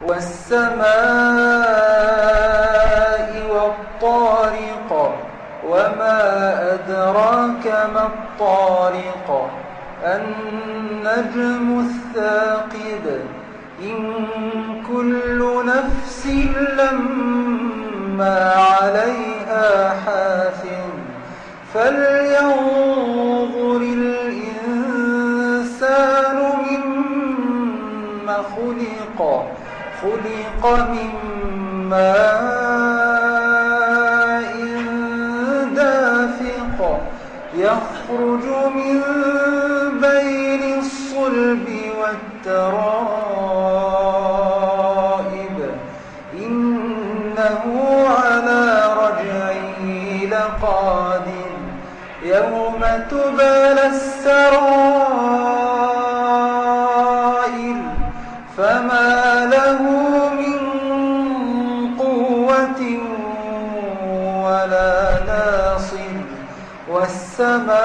والسماء والطارق وما أدراك ما الطارق النجم الثاقب إن كل نفس لما عليها حافظ فلينظر الإنسان مما خلق من ماء دافق يخرج من بين الصلب والترائب إنه على رجعه لقادر يوم تبلى السرائر فما له من قوة ولا ناصر والسماء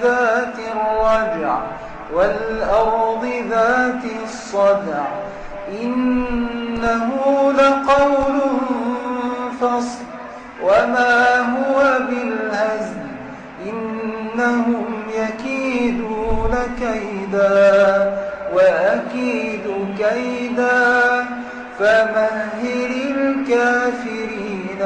ذات الرجع والأرض ذات الصدع إنه لقول فصل وما هو بالهزل إنهم يكيدون كيدا وأكيد كيدا فمهل الكافرين